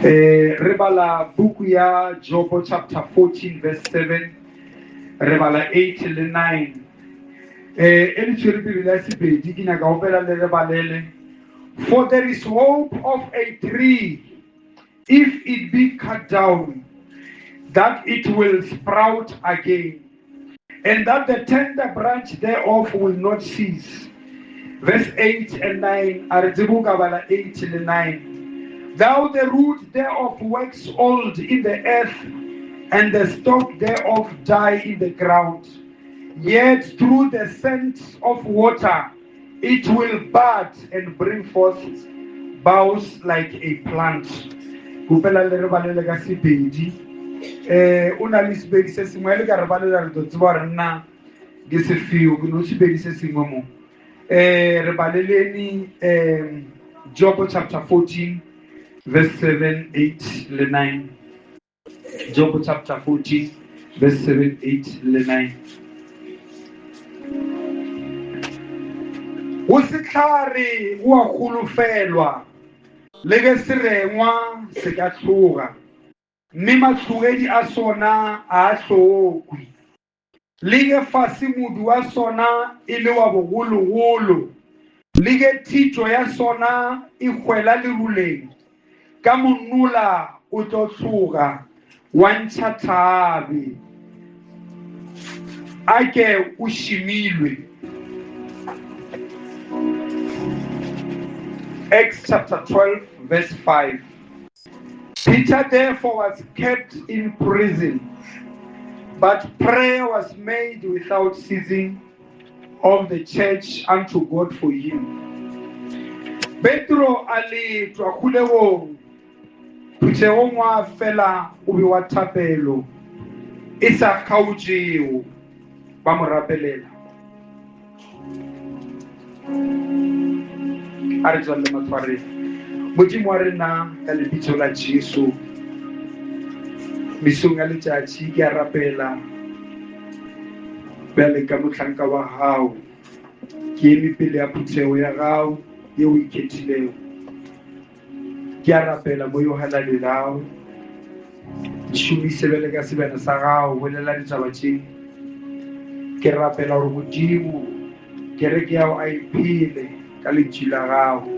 Eh, re bala buku ya Jobo chapter 14 verse 7 re bala 8 le 9 eh e le tshwere bibele ya sebedi ke nyaka opela le re balele. For there is hope of a tree if it be cut down, that it will sprout again, and that the tender branch thereof will not cease. Verse 8 and 9, a re tsebe o ka bala 8 le 9. Thou the root thereof wax old in the earth, and the stalk thereof die in the ground. Yet through the scent of water it will bud and bring forth boughs like a plant. Kopela le re balele ka Sepedi. Eh, o na le Sepedi se sengwe le ka re balela re tlo tseba gore nna ke sefeo ke no Sepedi se sengwe mo. Eh, re baleleni eh Job chapter 14 verse 7, 8 le 9. Job chapter 14 verse 7, 8 le 9. Go sehlare go a holofelwa, le ge se rengwa se ka hloga, mme mahlogedi a sona a a hlokwe. Le ge fase modu wa sona e le wa bogologolo, le ge thito ya sona e hwela leruleng, ka monola o tlo hloga wa ntšha thabe. A ke o šimilwe. Acts chapter 12 verse 5. Peter therefore was kept in prison, but prayer was made without ceasing of the church unto God for him. Petro a letwa kgolegong, phuthegong wa fela o be wa thapelo e sa kgaotšego, ba mo rapelela. A re tswalele mahlo a rena. Modimo wa rena, ka lebitso la Jesu, mesong ya letšatši ke a rapela bjale ka mohlanka wa gago, ke eme pele ya phuthego ya gago ye o ikgethilego. Ke a rapela mo yo halalelago, šomise bjale ka sebjana sa gago, bolela ditaba tše. Ke rapela gore Modimo kereke yago a e phele ka lentšu la gago,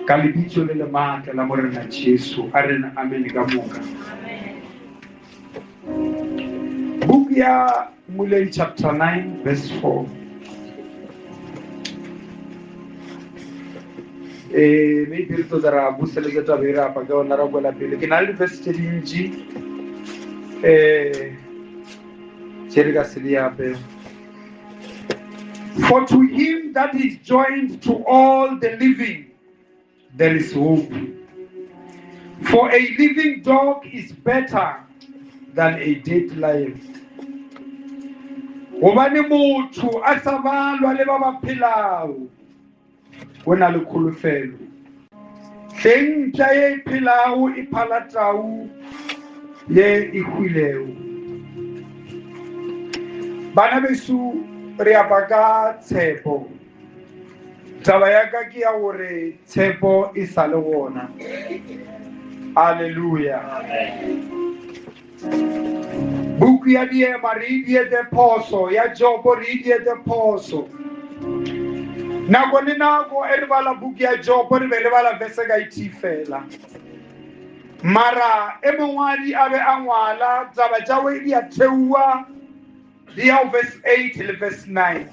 ka lebitso le le maatla la Morena Jesu. A rena amen ka moka. Buku ya Mmoledi chapter 9 verse 4. Eh, maybe re tlo tla ra buseletsa taba e re apa ka yona ra kwela pele. Ke na le di-verse tše dintši eh tše re ka se di ape. For to him that is joined to all the living there is hope. For a living dog is better than a dead lion. Gobane motho a sa balwa le ba ba phelago, o na le kholofelo. Hleng mpša ye e phelago e phala tau ye e hwilego. Bana beso, re apa ka tshepo. Taba ya ka ke ya gore tshepo e sa le gona. Aleluya. Buku ya Diema re e dietse phoso, ya Jobo re e dietse phoso. Nako le nako e re bala buku ya Jobo re be re bala verse ka e tee fela. Mara e mongwadi a be a ngwala taba tša we di a theua di ya go verse 8 le verse 9.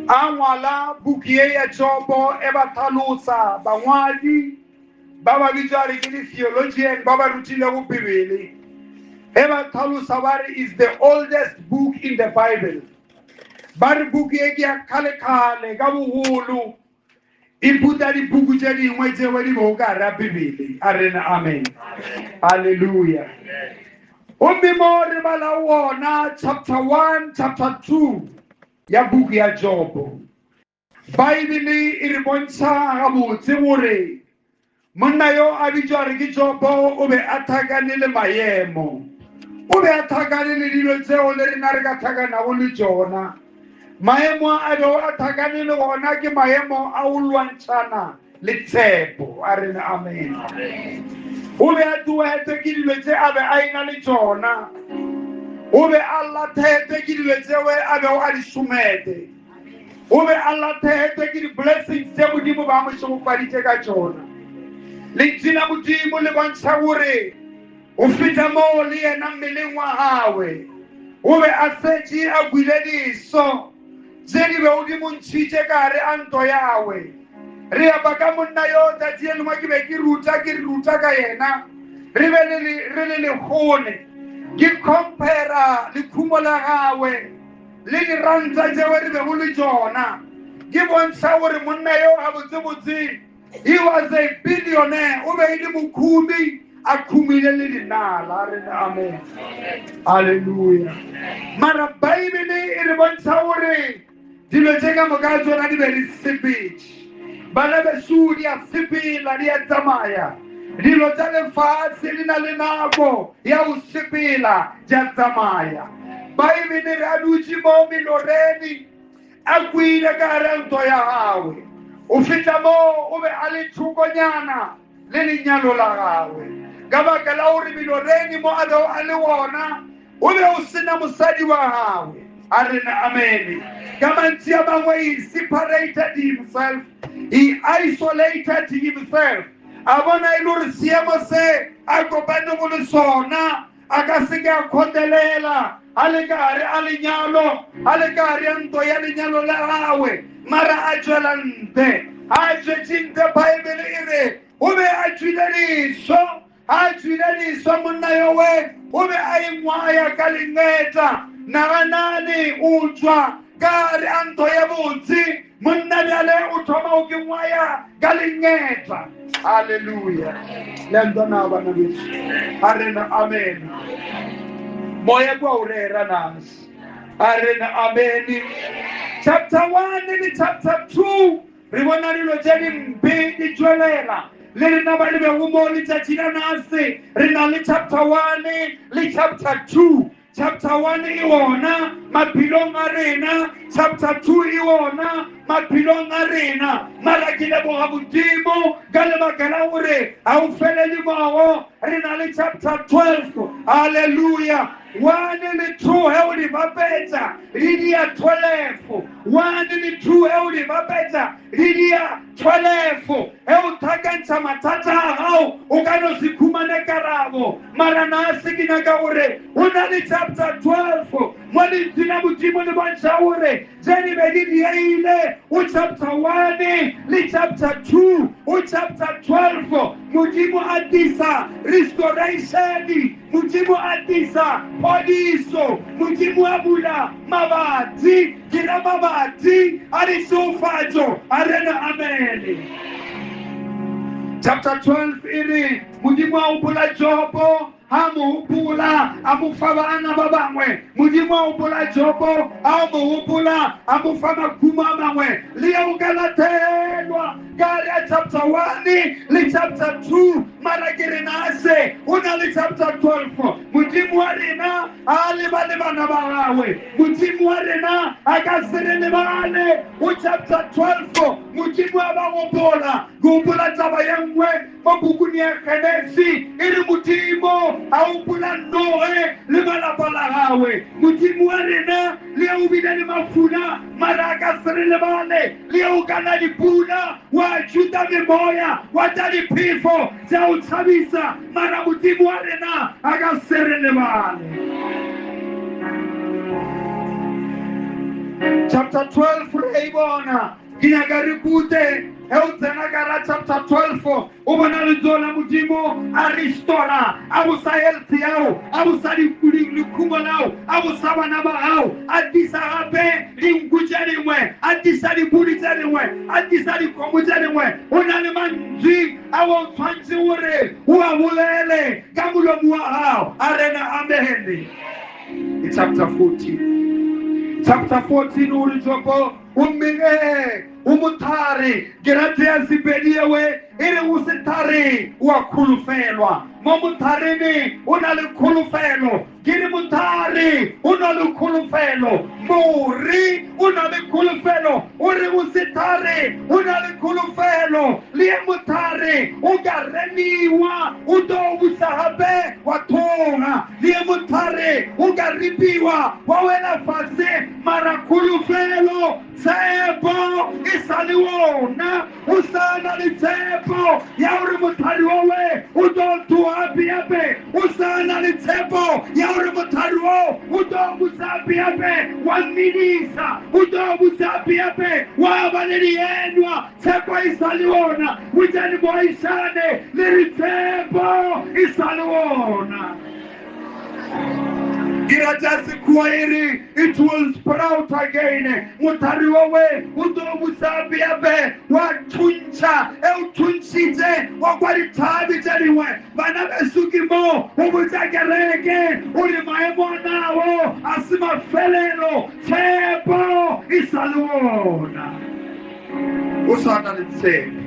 A ngwala buku ye ya Jobo e ba hlalosa bangwadi ba ba bitswa re ke di-theologian ba ba rutilego Bibele. Ge ba hlalosa ba re is the oldest book in the Bible. Ba re buku ye ke ya kgale-kgale ka bogolo, e phuta dipuku tše dingwe tšeo di bego ka gare ga Bibele. A re amen. Hallelujah. Gomme mo re bala wona chapter 1, chapter 2 ya buku ya Jobo. Baebele e re bontšha gabotse gore monna yo a bitšwa re ke Jobo o be a thakane le maemo, o be a thakane le dilo tseo le rena re ka thakanago le tšona. Maemo a bego a thakane le gona ke maemo a go lwantšhana le tshepo. A re amen. O be a tlogetše ke dilo tše a be a ena le tšona. O be a lathete ke dilo tšeo a bego a di šomete. O be a lathete ke di-blessings tše Modimo ba mo šegofaditše ka tšona. Lentšu la Modimo le bontšha gore o feta moo le yena mmeleng wa gagwe o be a setše a kwile diso tše di bego di mo ntšhitše ka gare a nto yawe. Re apa ka monna yo tšatši le lengwe ke be ke ruta ke re ruta ka yena re be re le lekgone ke compara lekhumo la gagwe le diranta tšeo re bego le tšona. Ke bontšha gore monna yo gabotsebotse he was a billionaire, o be e le mokhumi a khumile le dinala. Re amen, halleluja. Mara Baebele e re bontšha gore dilo tše ka moka tsona di be di sepetše. Bana beso di a sepela, di a tsamaya. Dilo tša lefase di na le nako ya go sepela, di a tsamaya. Baebele re a dutše mo meloreng a kwile ka gare a ntho ya gagwe. O feta moo o be a le thokonyana le lenyalo la gagwe ka baka la gore meloreng mo a bego a le gona o be o sena mosadi wa gagwe. A re amen. Ka mantši a mangwe he separated himself, he isolated himself. A bona e le gore seemo se a kopanego le sona a ka se ke a kgotelela a le ka gare a lenyalo, a le ka gare a ntho ya lenyalo la gagwe, mara a tšwela ntle. A tšwetše ntle, Baebele e re o be a tšwile leso. A tšwile leso monna yowe o be a ingwaya ka lengeta. Naganane o tšwa ka gare a ntho ya botse, monna bjale o thoma o ke ngwaya ka lengeta. Halleluja. Le ntwa na bana beso? A re na amen. Moya kwa o rera nase. A re na amen. Chapter 1 le chapter 2 re bona dilo tše dimpe di tšwelela. Le rena ba re bego mo letšatši la nase re na le chapter 1 le chapter 2. Chapter 1 e ona maphelong a rena, chapter 2 e ona maphelong a rena. Mara ke leboga Modimo ka lebaka la gore ga o felele mogo, re na le chapter 12. Halleluja. 1 le 2 ge o di bapetša di dia 12. 1 le 2 ge o di bapetša di dia 12. Ge o thakantšha mathata a gago o ka no se khumane karabo. Mara nase ke nyaka gore o na le chapter 12 mo lentšu la Modimo le bontšha gore tše di be di dieile o chapter 1 le chapter 2 o chapter 12. Modimo a tlisa restoration, Modimo a tlisa phodiso, Modimo a bula mabati, ke ra mabati a dišofatšo. A rena amen. Chapter 12 e re Modimo a gopola Jobo, a mo gopola a mo fa bana ba bangwe. Modimo a gopola Jobo, a mo gopola a mo fa mahumo a mangwe. Le ye o ka latelwa ka gare a chapter 1 le chapter 2, mara ke re nase o na le chapter 12. Modimo wa rena a lebale bana ba gagwe. Modimo wa rena a ka se re lebale. O chapter 12 Modimo a ba gopola. Ke gopola taba ye nngwe mo pukung ya Genesi e re Modimo a gopola Noe le malapa la gagwe. Modimo wa rena le o bile le mafula, mara a ka se re lebale. Le o ka na dipula wa tšhuta memoya wa tša diphefo tša o tšhabisa, mara Modimo wa rena a ka se re lebale. Chapter 12 re e bona. Ke nyaka re kute ge o tsena ka ra chapter 12 o bona letsogo la Modimo a restora, a bosa health yao, a bosa lekhumo lao, a bosa bana ba gago, a tlisa gape dinku tše dingwe, a tlisa dipudi tše dingwe, a tlisa dikgomo tše dingwe. O na le mantswe a o tshwanetse gore o a bolele ka molomo wa gago. A rena amen. Ke chapter 14. Chapter 14 o re Jobo o mmege o mothare ke rate ya Sepedi ewe e re o sethare o a kholofelwa. Mo mothareng o na le kholofelo. Ke re mothare o na le kholofelo, more o na le kholofelo, o re o sethare o na le kholofelo, le ye mothare o ka remiwa o tlo busa gape wa thoga, le ye mothare o ka ripiwa wa wela fase, mara kholofelo tshepo e sa le wona. O sa na le tshepo ya gore mothari owe o tlo tsoga gape-gape. O sa na le tshepo ya gore mothari o o tlo busa gape-gape wa mmedisa, o tlo busa gape-gape wa ba le dienwa. Tshepo e sa le ona. Botšane boagišane le re tshepo e sa le ona. Ke rata sekgowa e re it will sprout again. Mothari owe o tlo busa gape wa thuntšha, e o thuntšhitše wa kwa dithabi tše dingwe. Bana beso ke mo o botša kereke o re maemo a nao a se mafelelo, tshepo e sa le ona. O sa na le tshepo.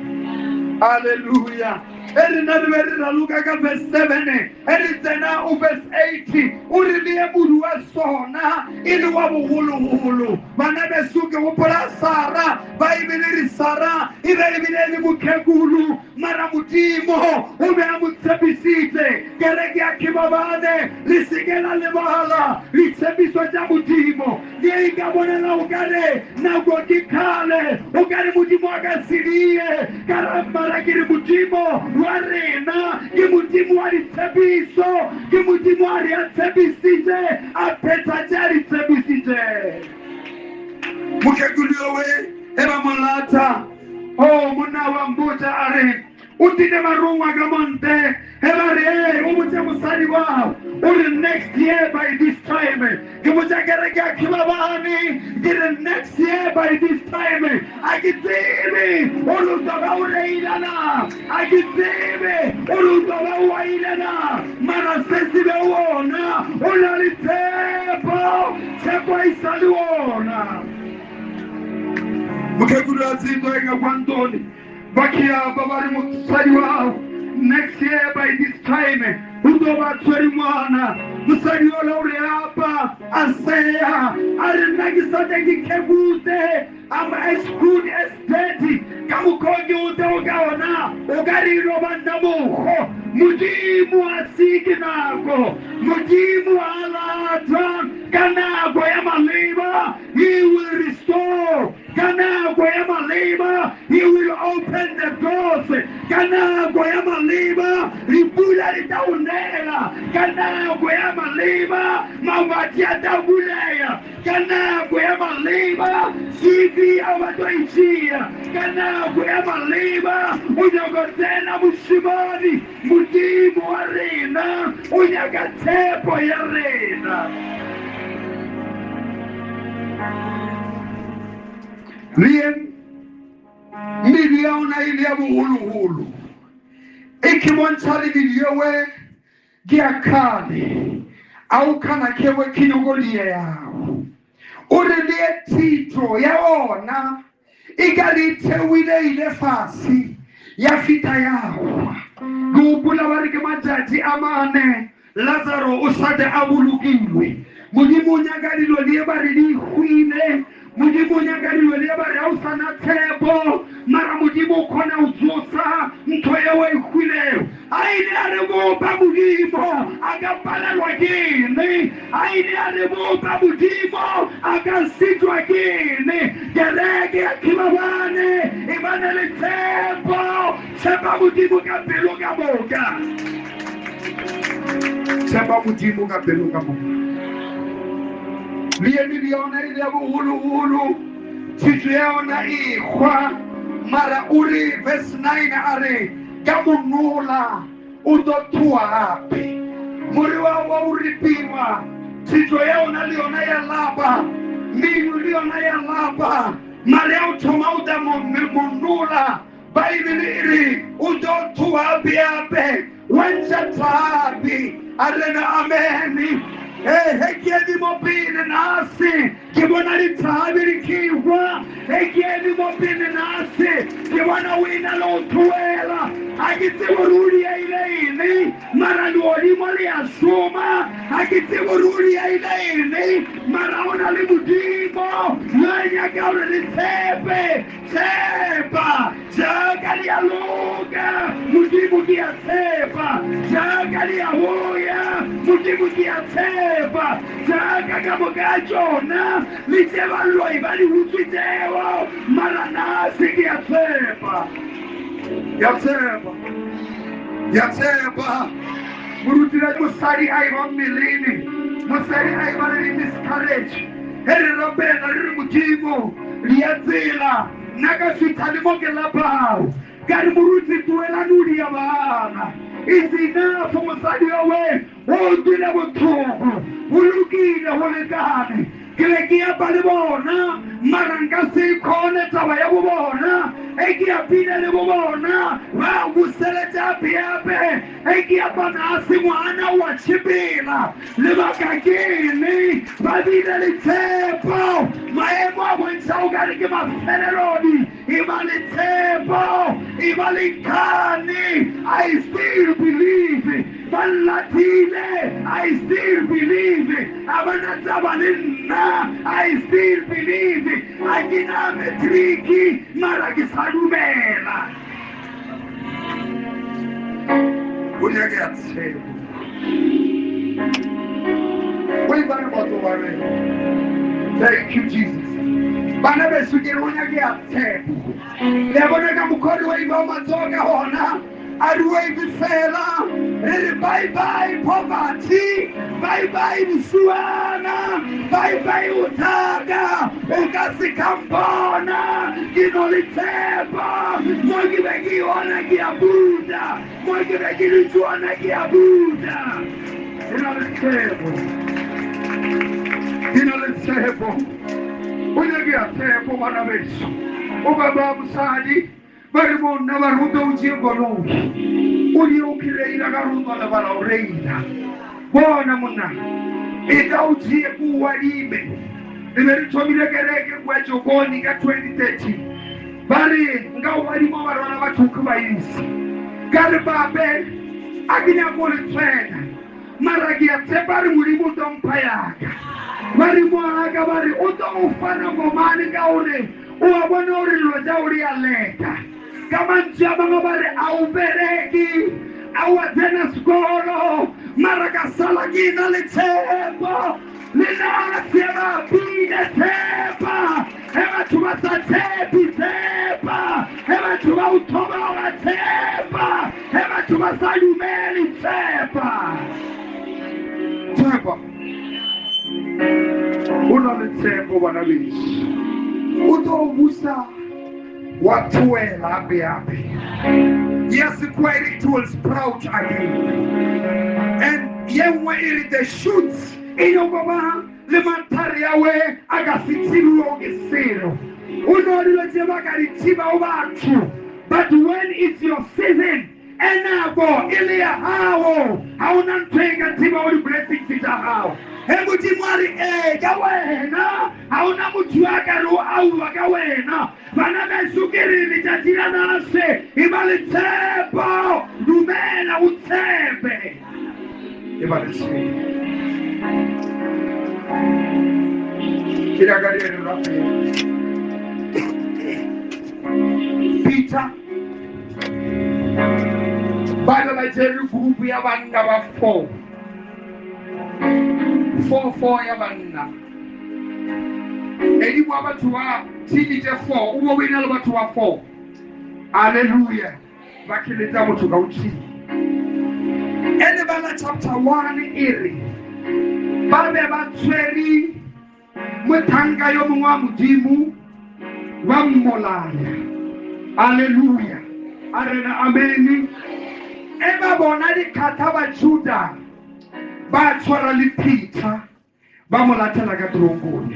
Alleluia. E rena re be re raloka ka verse 7, e re tsena o verse 8, o re le ye modu wa sona e le wa bogologolo. Bana beso ke gopola Sara, Baebele re Sara e be ebile e le mokhekulu, mara Modimo o be a mo tshepisitse. Kereke ya Khibabane, le seke la lebala ditshepiso tša Modimo. Le e ka bonela o ka re nako ke kgale, o ka re Modimo a ka se die. Ka ra mara ke re Modimo wa rena ke Modimo wa ditshepiso, ke Modimo a re a tshepisitše, a phetha tše a di tshepisitše. Mokhekulu yowe e ba mo lata, o monna wa mpotša a re o tlile barongwa ka monte, ge ba re ee o botše mosadi wao o re next year by this time. Ke botša kereke ya Khibabane ke re next year by this time. A ke tsebe o re o tlo ba o reila na, a ke tsebe o re o tlo ba o waile na, mara se se be ona o na le tshepo, tshepo e sa le ona. Mokhekulu a tseba e ka kwantone ba khiapa ba re mosadi wa next year by this time o tlo ba tshwere ngwana. Mosadi yola o re apa a seya a re nna ke sa tle ke khekute, I'm as good as dead. Ka mokgwa o ke o teo ka ona o ka re ilo ba nna mokgo. Modimo a se ke nako, Modimo a lata ka nako ya maleba. He will restore ka nako ya maleba. He will open the doors ka nako ya maleba. Dipula di tla o nela ka nako ya maleba. Mabati a tla buleya ka nako ya maleba. CV a ba tlo e tšea ka nako ya maleba. O nyaka tsena mošemane, Modimo wa rena o nyaka tshepo ya rena. Le ye medu ya ona e le ya bogologolo, e ke bontšha le medu yewe ke ya kgale, a o kgana kewe ke nyoko die yago. O re le ye thito ya ona e ka re theoile ile fase ya fita ya hwa. Ke gopola ba re ke matšatši a mane Lazaro o sate a bolokilwe. Modimo o nyaka dilo le ba re di hwile, Modimo o nyaka dilo le ba re ga o sana tshepo, mara Modimo o kgona go tsosa ntho eo e hwilego. A ile a re bopa Modimo a ka palelwa ke eng? A ile a re bopa Modimo a ka sitwa ke eng? Kereke ya Khibabane e bane le tshepo, tshepa Modimo ka pelo ka moka, tshepa Modimo ka pelo ka moka. Le ye medu ya ona e le ya bogologolo, tshitso ya ona e hwa, mara o re verse 9 a re ka monola o tlo tsoa gape. More wa wa o ripiwa, tshitso ya ona le yona ya lapa, medu le yona ya lapa, mare ya o thoma o tla monola. Baebele e re o tlo tsoa gape wa ntšha thapi. A rena amen. Ee, he ke eme mo pele nase ke bona dithabi di khihwa, he ke eme mo pele nase ke bona o ena le o tloela. A ke tsebe gore o diaile eng, mara le legodimo le a šoma ga ke tsebo ruri ya ile ene mara o na le modimo yo a nyaka gore le tshepe tshepa jaaka le a loka modimo ke a tshepa jaaka le a boya modimo ke a tshepa jaaka ka moka tšona le tše baloi ba di utswitseo mara nase ke a tshepa ya tshepa ya tshepa morutile mosadi a e ba mmelene mosadi a e ba le di-miscarriage ge re rapela re re modimo di ya tsela nna ka fitlha le mo ke lapago ka re moruti tuelane ya bana it's enough mosadi owe o utlwile botlhoko go lokile go lekane ke be ke epa le bona mara nka se kgone taba ya bo bona e ke apile le bo bona ba buseletša apeape e ke apana a se ngwana wa tšhepela lebaka ke eng ba bile le tshepo maemo a bontšha o kare ke mafelelodi e ba le tshepo e ba le nkgane I still believe ba nlathile I still believe a ba na taba le nna I still believe a ke na matriki mara ke sa dumela go nyakega tshepo o e bane batho ba re thank you Jesus bana beso ke re o nyakega tshepo le a bona ka mokgwa re wave matsogo ka gona a re wave fela re re bye bye poverty bye bye bosuana bye bye bothata o ka se ka mpona ke no le tshepo mo ke be ke yona ke a buta mo ke be ke le tsona ke a buta ke na le tshepo ke na le tshepo o nyakea tshepo bana beso o ba ba mosadi ba re monna ba re o be o tšee koloi o die o kry-ila ka re o tlo lebala o reila bona monna e ka o tšee ko o adime re be re thomile kereke kua Jokoni ka 2013 ba re nka o adima ba rwala batho ke ba ise ka re pape a ke nyako le tshwena mara ke a tshepa re modimo o tlo mpha yaka ba re moaka ba re o tlo go fana komane ka gore o a bona gore dilo tša o di a leta ka mantši a bangwe ba re a o bereke a wa tsena sekolo mara ka sala ke na le tshepo le nna tseba pile tshepa ge batho ba sa tshepe tshepa ge batho ba o thoma ba tshepa ge batho ba sa dumele tshepa tshepa o na le tshepo bana beso o tlo busa wa tsoela ape-ape yes it will sprout again and ye nngwe e re the shoots e nyoko ba le mathare yawe a ka se thibiwego ke selo o no dilo tše ba ka di thibago batho but when it's your season e nako e le ya gago ga o na ntho e ka thibago di-blessings tša gago ge modimo a re ee ka wena ga o na motho a ka re o aowa ka wena bana beso ke re letšatši la nase e ba le tshepo dumela o tshepe e ba le tshepo ke nyaka di re rapele Peter ba be ba tšere group ya banna ba four four four ya banna edimo wa batho ba team tše four o bo o ena le batho ba four alleluia ba keletsa motho ka o tee ene bala chapter 1 e re ba be ba tshwere mothanka yo mongwe wa modimo ba mmolaya alleluia a rena amene e ba bona dikgatha ba juda ba tshwara le Peter ba mo lathela ka tronkone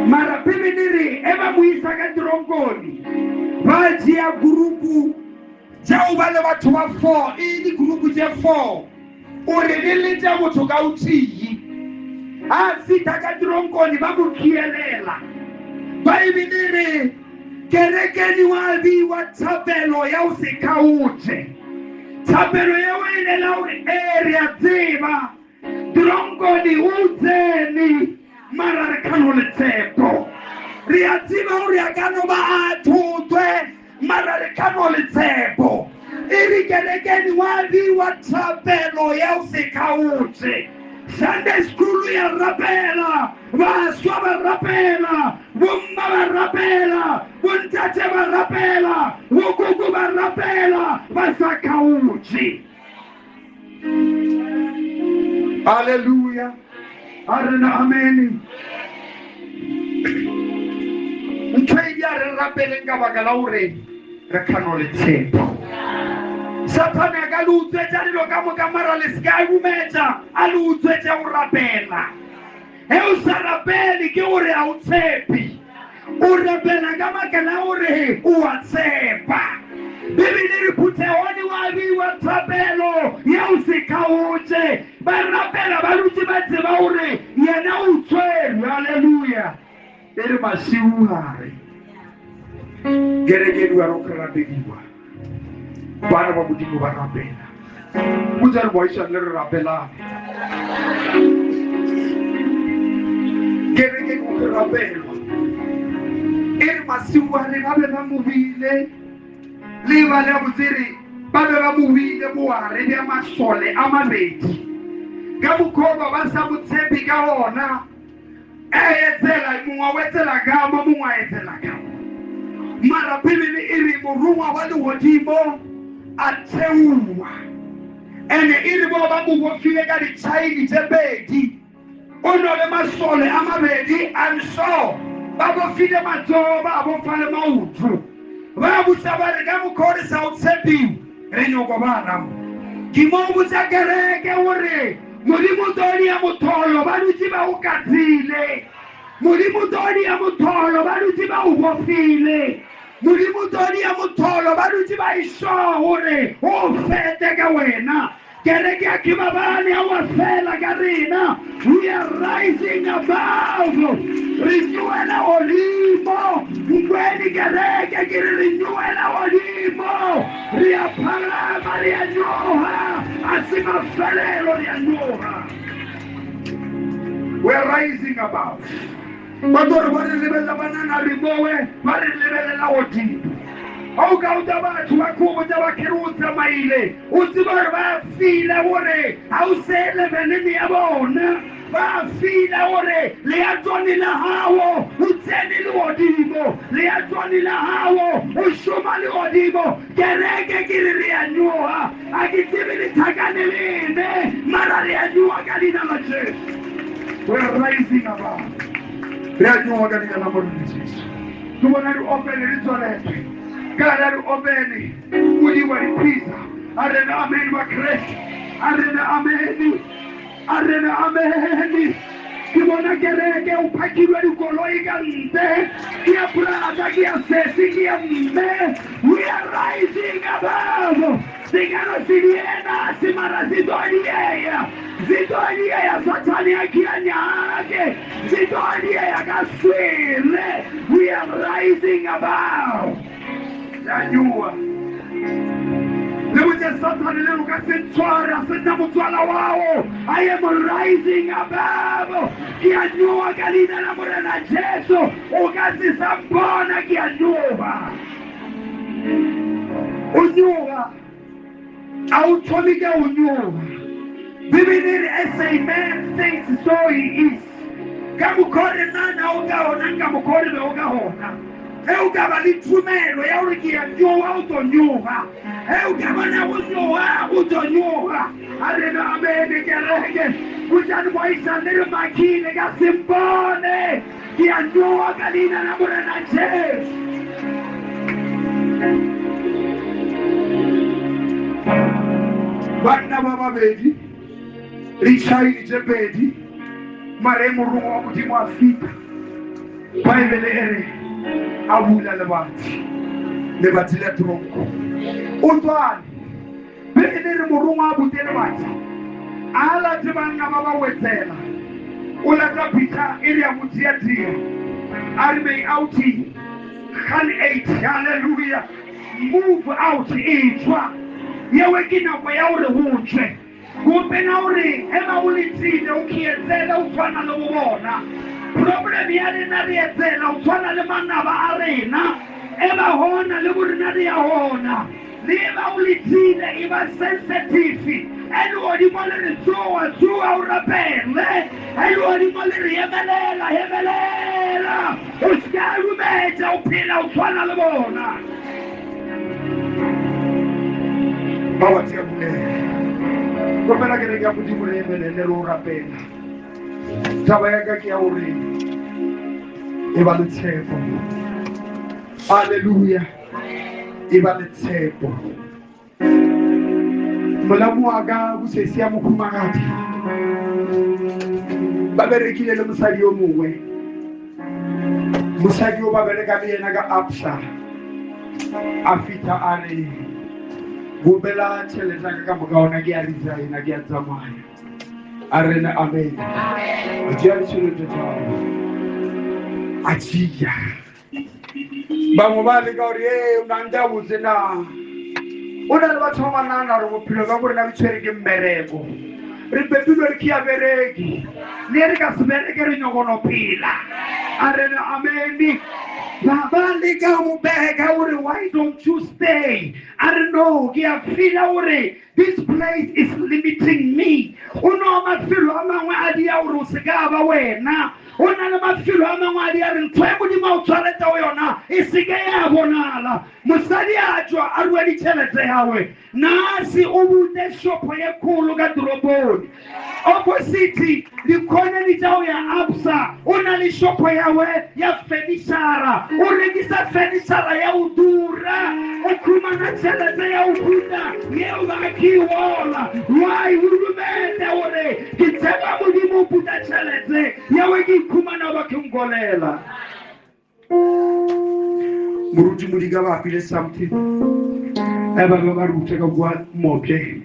mara bibele re e ba mo isa ka tronkone ba tšea gurupu tšeo ba le batho ba four e digurupu tše four o re le letša motho ka o tee a fihla ka tronkone ba mo khielela baebele re kerekeni wa biwa thapelo ya o se kgaotše Thapelo yeo e lela gore ee re a tseba tronkoni o tsene mara re kgano le tshepo. Re a tseba gore a ka no ba a thotwe mara re kgano le tshepo. E re kerekeng wa biwa thapelo ya o se kgaotse. Sunday school ya rapela, baswa ba rapela, bomma ba rapela, bontate ba rapela, bokoko ba rapela, ba sa kgaotse. Hallelujah. A rena amen. Ntho e di a re rapeleng ka baka la gore re kgano le tshepo. Sathane a ka le utswetša dilo ka moka mara le se ka dumetša a le utswetše go rapela. Ge o sa rapele ke gore a o tshepe. O rapela ka baka la gore o a tshepa. Bibele re phuthegoni wa biwa thapelo ya o se kgaotše. Ba rapela ba dutše ba tseba gore yena o tshwerwe. Haleluya. E re masiugare kereke di ro rapediwa. Bana ba Modimo ba rapela. Botsa re boaisane le re rapelane. Kereke go rapelwa. E re masiugare ba be ba mobile le ba le botsere ba be ba mobile boare bja masole a mabedi ka mokgoba ba sa mo tshepe ka ona a etsela mongwe wa etsela ka mo mongwe a etsela ka mo. Mara Bibele e re morongwa wa legodimo a theoa ene e re bao ba mo bofile ka ditšhaene tše pedi o no le masole a mabedi I'm sure ba bofile matsogo ba bofa le maoto ba botsa ba re ka mokgwa o re sa o tshepiwe re nyoko ba ramo ke mo botsa kereke gore Modimo todi ya motholo ba dutse ba o katsile. Modimo todi ya motholo ba dutse ba o bofile. Modimo todi ya motholo ba dutse ba išo gore o fete ka wena. Kereke ya Kibabane a wa fela ka rena. We are rising above. Re nyoela godimo. Nkweni kereke ke re re nyoela godimo. Re a pharama, re a nyoga. A se mafelelo, re a nyoga. We are rising above. Ba tlo re ba re lebelela banana re mowe, ba re lebelela godimo. Ga o ka uta batho ba kgobotsa ba kere o tsamaile, o tseba gore ba fila gore ga o se leveleng ya bona. Ba fila gore leatone la gago o tsene legodimo, leatone la gago o šoma legodimo. Kereke ke re re a nyoga, a ke tsebe lethakane lene, mara re a nyoga ka leina la Jesu. We are rising above. Re a nyoga ka leina la Morena Jesu. Ke bona re opele re tswelele. Ka ra re opele o diwa diphisa. A rena amen ba Kreste. A rena amen. A rena amen. Ke bona kereke o phakilwe dikoloi ka ntle. Ke ya brother, ke ya sesi, ke ya mme. We are rising above. Sengano se diena, se mara se tlo dieya. Se tlo dieya, Sathane a ke a nyake. Se tlo dieya ka swele. We are rising above. Ya nyoa. Le botse Sathane le o ka se ntshware, a se nna motswala wao. I am rising above. Ke a nyoa ka leina la Morena Jesu. O ka se sa mpona, ke a nyoa. O nyoa. A o thome ka o nyoa. Bibele e re as a man thinks so he is. Ka mokgwa o re nana o ka gona, nka mokgwa o re be o ka gona. Ge o ka ba le tumelo ya gore ke ya nyoa, o tlo nyoga. Ge o ka bona go nyoga, o tlo nyoga. A re na amene kereke. Botšane boaisane re makhile ka sempone. Ke a nyoga ka leina la Morena Jesu. Banna ba babedi le ditšhaene tše pedi mare morongwa wa Modimo a fita. Baebele e re a bula lebati, lebati la tronko. O tswane. Bibele e re morongwa a bute lebati, a late banna ba ba wetsela. O lata Peter e re a mo tia-tia, a re may out gan eight, hallelujah, move out, e tšwa. Yewe ke nako ya gore go tšwe. Gopela gore ge ba o letile o khietsele o tshwana le bo bona. Problem ya rena re etsela o tshwana le manaba a rena. E ba gona le bo rena re ya gona. Le e ba o letile e ba sensitive. E legodimo le re tsoa tsoa o rapele. E legodimo le re emelela emelela. O se ka dumetša o phela o tshwana le bona. Ba wa tsea bulela. Kopela kereke ya Modimo re emelele re o rapela. Taba ya ka ke ya gore e ba le tshepo. Hallelujah. E ba le tshepo. Molamu wa ka bosesi ya mohumagadi ba berekile le mosadi yo mongwe. Mosadi yo ba bereka le yena ka Absa. A fihla a re gopela tšhelete ya ka ka moka ona ke a resigna ke a tsamaya. A re ne amen. A tšea ditšhelete tša gagwe. A tšea. Bangwe ba leka gore ee o nante a botse na. O na le batho ba ba nagana gore bophelo bja borena bo tshwere ke mmereko. Re pepilwe re ke ya bereki. Le re ka se bereke re nyokono phela. A re ne amen. Ba ba leka go bega gore why don't you stay? A re no, ke a feela gore this place is limiting me. O no mafelo a mangwe a dia gore o se ka ba wena. O na le mafelo a mangwe a dia re ntho e Modimo a o tshwaretse go yona e se ke ya bonala. Mosadi a tšwa a rua ditšhelete yawe. Nase o bute shopo ye kgolo ka toropong. Opposite dikhoneni tša go ya Absa o na le shopo yawe ya furniture. O rekisa furniture ya go tura. O khumana tšhelete ya go buta yeo ba ke wola. Why o dumele gore ke tshepa Modimo o puta tšhelete yawe ke ikhumana ba ke nkolela. Moruti Modika ba file something. E ba ba ruta ka bua mopje.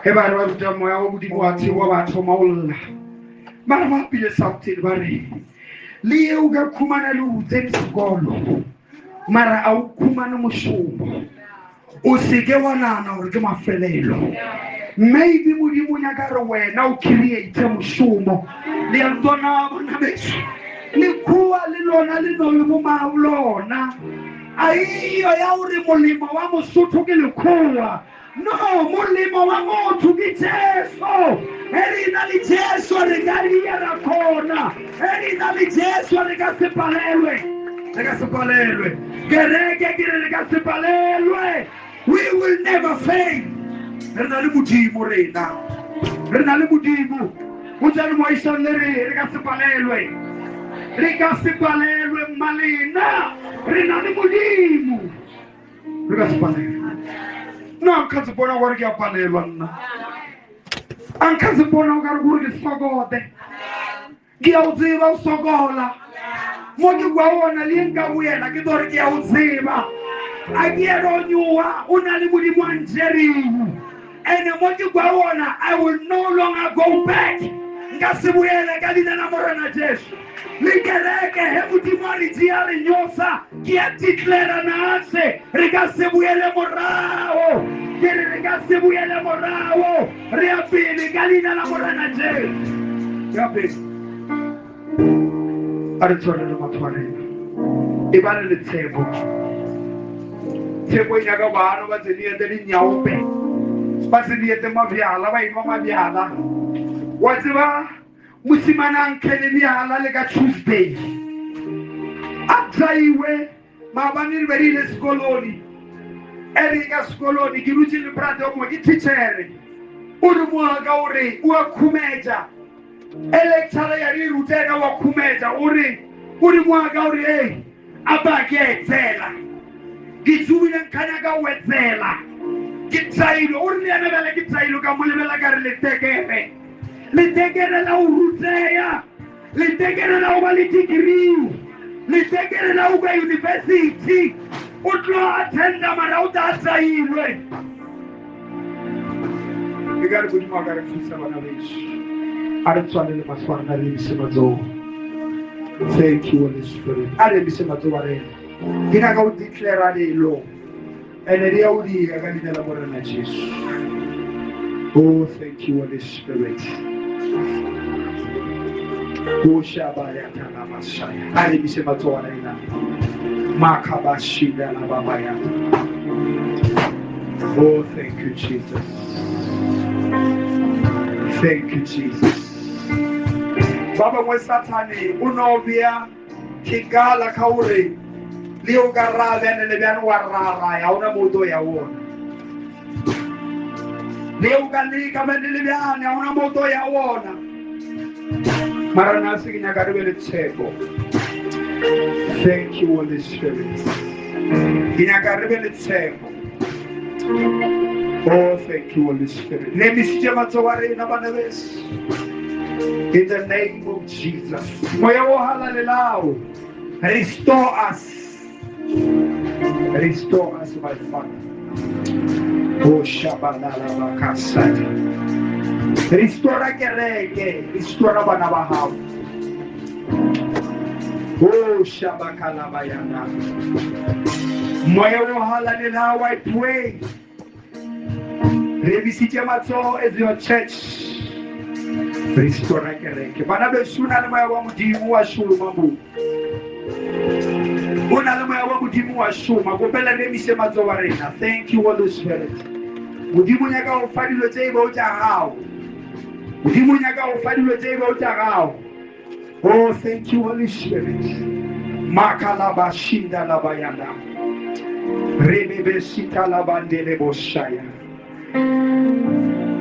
Ge ba re ba ruta moya wa Modimo wa theoga ba thoma go lla. Ba re ba file something ba re le ye o ka khumana le o tsene sekolo mara a o khumane mošomo. O se ke wa nagana gore ke mafelelo. Maybe Modimo o nyaka re wena o create mošomo. Le ya ntona bona beso. Lekgowa le lona le no le bomao lona. A iyo ya gore molemo wa Mosotho ke lekgowa. No, molemo wa motho ke Jesu. E re na le Jesu re ka dia ra kgona. E re na le Jesu re ka se palelwe. Re ka se palelwe. Kereke ke re re ka se palelwe. We will never fail. Re na le Modimo rena. Re na le Modimo. O tsene moaisang le re re ka se palelwe. Re ka se palelwe mmalena. Re na le Modimo. Re ka se palelwe. Nna nka se bona gore ke a palelwa nna. A nka se bona o ka re gore ke sokote. Ke a o tseba o sokola. Mo ke kwa ona le nka boela ke tlo re ke a o tseba. A ke eno nyowa o na le Modimo a ntšereng. Ene mo ke kwa ona I will no longer go back. Nka se boele ka leina la Morena Jesu. Le kereke he Modimo a re tšea re nyosa ke a declare nase re ka se boele morago. Ke re re ka se boele morago. Re ya pele ka leina la Morena Jesu. Ya pele. A re tshwarele batho ba rena. E ba le le tshepo. Tshepo e nyaka bana ba tse diete dinyaope. Ba se diete mabjala, ba enwa mabjala. Wa tseba mosimane a nkhele bjala le ka Tuesday. A tsaiwe maabane re be re ile sekoloni. E re ka sekoloni ke dutše le brother o mongwe ke teachere. O re moaka o re o a khumetša. E lecturer ya re ruta ena wa khumetša o re o re moaka o re ei a ba ke a etsela. Ke tsubile nkhanya ka o etsela. Ke tsailo o re le yena bjale ke tsailo ka mo lebela ka re letekere. Letekere la o ruteya. Letekere la o ba le degree. Letekere la o ka university. O tlo attenda mara o tla tsailwe. Ke ka re Modimo a ka re thusa bana beso. A re tswalele mahlo a rena re emise matsogo. Thank you Holy Spirit. A re emise matsogo a rena. Ke nyaka go declare lelo. Ene di a o dira ka leina la Morena Jesu. Oh, thank you, Holy Spirit. O shabayata la masaya. A re emiše matsogo a rena. Makhabashida la babaya. Oh, thank you, Jesus. Thank you, Jesus. Ba bangwe Sathane o no bea khigala kha uri le o ka ra bjane le bjane wa rara ya ona mo o tlo ya wona. Le o ka leka bjane le bjane ya ona mo o tlo ya wona. Mara nna se ke nyaka re be le tshepo. Thank you, Holy Spirit. Ke nyaka re be le tshepo. Oh, thank you, Holy Spirit. Le emisitše matsogo a rena bana beso. In the name of Jesus. Moya o halalelao. Restore us. Restore us, my Father. Oh, shabalala bakasata. Restore kereke. Restore bana ba hao. Oh, shabakala bayana. Moya o halalelao, I pray. Re emisitše matsogo as your church. Restore kereke. Bana beso, o na le moya wa Modimo wa šoma mo. O na le moya wa Modimo wa šoma. Kopela re emise matsogo a rena. Thank you, Holy Spirit. Modimo o nyaka go fa dilo tše e bego tša gago. Modimo o nyaka go fa dilo tše e bego tša gago. Oh, thank you, Holy Spirit. Makalabashinda labayana. Rebebe sita labandele boshaya.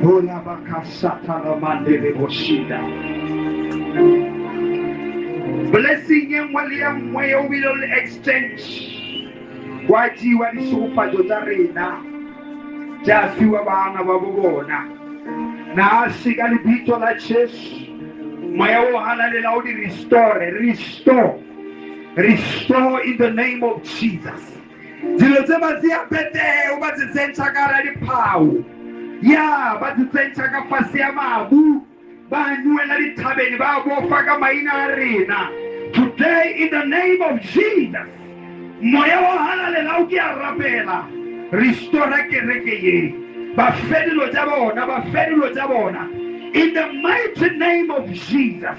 Ola bakasata lamandele boshinda. Blessing ye nngwe le ye nngwe ye o bile le exchange. Wa tšeiwa dišegofatšo tša rena tša fiwa bana ba bo bona. Na se ka lebitso la Jesu. Moya o halalela o di restore, restore, restore in the name of Jesus. Dilo tse ba tseya peteo ba tse tsentšha ka ra diphao. Ya ba tse tsentšha ka fase ya mabu. Ba nwela dithabeng ba bofa ka maina a rena. Today in the name of Jesus. Moya o halalela o ke a rapela. Restore kereke ye. Ba fe dilo tša bona, ba fe dilo tša bona. In the mighty name of Jesus.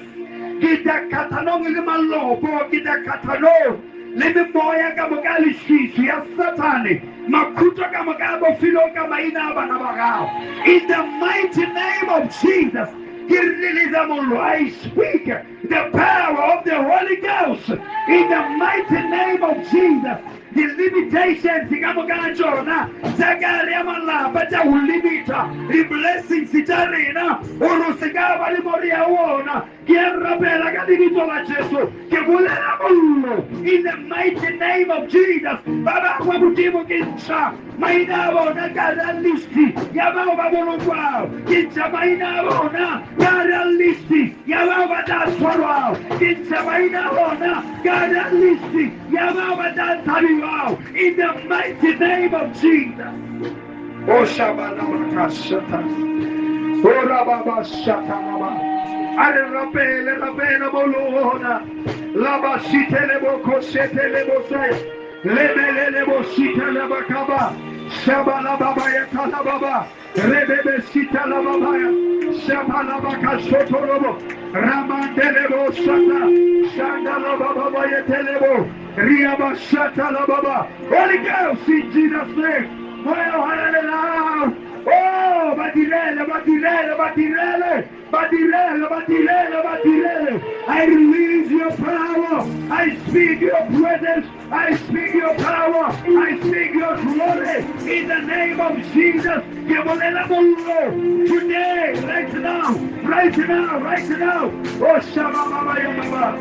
Ke tla kgathanong le malopo, ke tla kgathanong le memoya ka moka ya leswiswi ya Sathane, makhutšo ka moka a bofilego ka maina a bana ba gago. In the mighty name of Jesus, ke release mollo. I speak the power of the Holy Ghost in the mighty name of Jesus. The limitations ka moka ga tšona tša ka re ya malapa tša go limita di-blessings tša rena gore o se ka ba le mo re ya ona. Ke a rapela ka lebitso la Jesu, ke bolela mollo in the mighty name of Jesus. Ba bangwe Modimo ke ntšha maina a bona ka ra listi ya bao ba bolokwago, ke ntšha maina a bona ka ra listi ya bao ba tla tshwarwago, ke ntšha maina a bona ka ra listi ya bao ba tla thabiwago in the mighty name of Jesus. O shabala bakashata. O rababa shatalaba. A re rapele, rapela bolona. Laba sitele boko setele bosaya. Lebelele bo sitele bakaba. Shabala baba ya talababa. Rebebe sitala baba ya. Shabala baka sotorobo. Ramandele bo sata. Shandala baba ya telebo. Riaba shatala baba. Holy Ghost in Jesus' name. Moya o halalelang. Oh, ba direle, ba direle, ba direle, ba direle, ba direle, ba direle. I release your power. I speak your presence. I speak your power. I speak your glory. In the name of Jesus. Ke bolela mollo. Today, right now, right now, right now. Oh, shaba baba ya baba.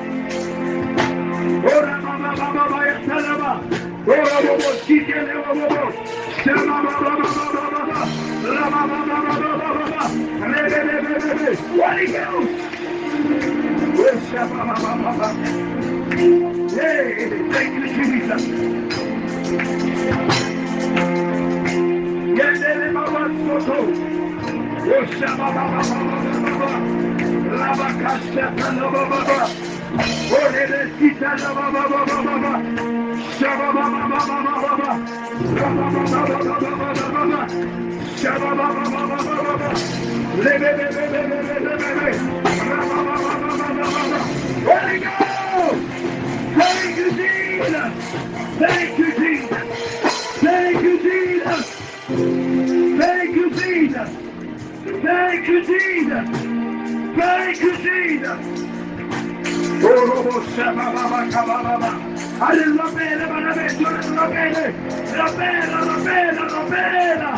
Oh, rama baba baba ya talaba. Oh, robo sike le robo. Shaba baba baba baba. Rama baba baba baba. Rebe rebe rebe. Holy Ghost. Oh, shaba baba baba. Hey, thank you, Jesus. Yendele baba soto. Oh, shaba baba baba baba. Laba kasha baba baba. Oh, rebe sita baba baba baba. Holy Ghost! Thank you, Jesus! Thank you, Jesus! Thank you, Jesus! Thank you, Jesus! Thank you, Jesus! Thank you, Jesus! Rapela, rapela, rapela, rapela.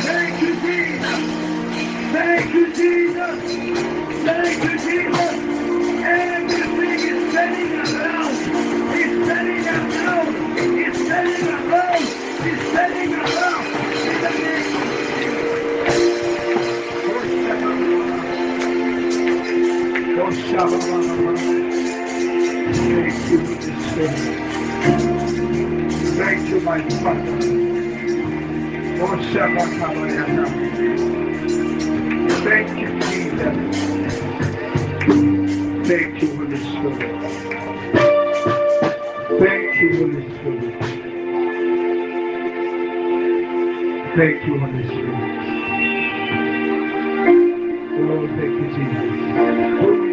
Thank you, Jesus. Thank you, Jesus. Thank you, Jesus. Everything is turning around. It's turning around. It's turning around. It's turning around. In the name of Jesus. Thank you, Holy Spirit. Thank you, my Father. Thank you, Jesus. Thank you, Holy Spirit. Thank you, Holy Spirit. Thank you, Holy Spirit. Oh, thank you, Jesus.